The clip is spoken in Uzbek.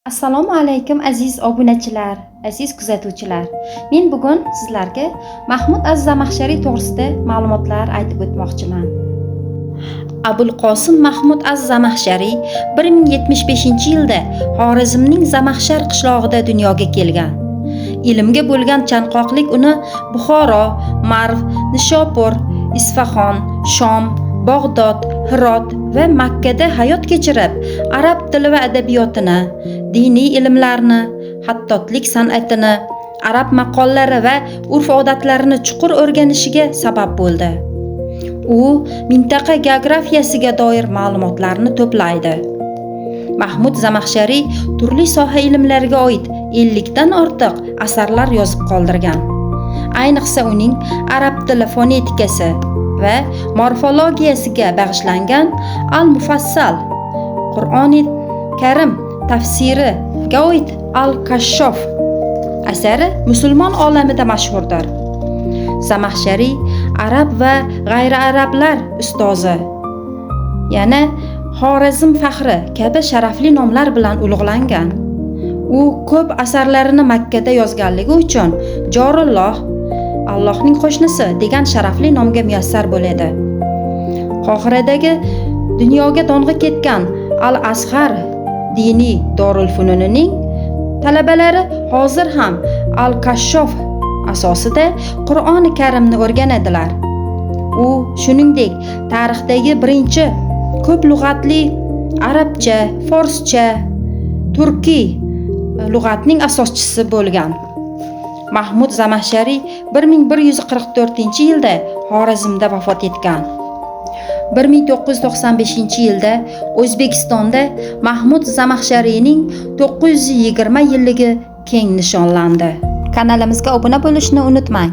Assalomu alaykum, aziz obunachilar, aziz kuzatuvchilar. Men bugun sizlarga Mahmud az-Zamaxshariy to'g'risida ma'lumotlar aytib o'tmoqchiman. Abul Qosim Mahmud az-Zamaxshariy 1075-yilda Xorazmning Zamaxshar qishlog'ida dunyoga kelgan. Ilmga bo'lgan chanqoqlik uni Buxoro, Marv, Nishopur, Isfahon, Shom, Bag'dod, Hirot va Makkada hayot kechirib, arab tili va adabiyotini, diniy ilmlarni, xattotlik san'atini, arab maqollari va urf-odatlarini chuqur o'rganishiga sabab bo'ldi. U mintaqa geografiyasiga doir ma'lumotlarni to'playdi. Mahmud Zamaxshariy turli soha ilmlariga oid 50 dan ortiq asarlar yozib qoldirgan. Ayniqsa uning arab tili fonetikasi va morfologiyasiga bag'ishlangan Al-Mufassal, Qur'oni Karim tafsiriga oid Al-Kashshof asari musulmon olamida mashhurdir. Zamaxshariy arab va g'ayriarablar ustozi, yana Xorazm faxri kabi sharafli nomlar bilan ulug'langan. U ko'p asarlarini Makkada yozganligi uchun Jorulloh, Allohning qo'shnisi degan sharafli nomga muyassar bo'ladi. Qohiradagi dunyoga dong'i ketgan Al-Azhar diniy dorulfununining talabalari hozir ham Al-Kashshof asosida Qur'oni Karimni o'rganadilar. U shuningdek tarixdagi birinchi ko'p lug'atli arabcha, forscha, turkiy lug'atning asoschisi bo'lgan. Mahmud Zamaxshariy 1144-yilda Xorazmda vafot etgan. 1995-yilda O'zbekistonda Mahmud Zamaxshariyning 920 yilligi keng nishonlandi. Kanalimizga obuna bo'lishni unutmang.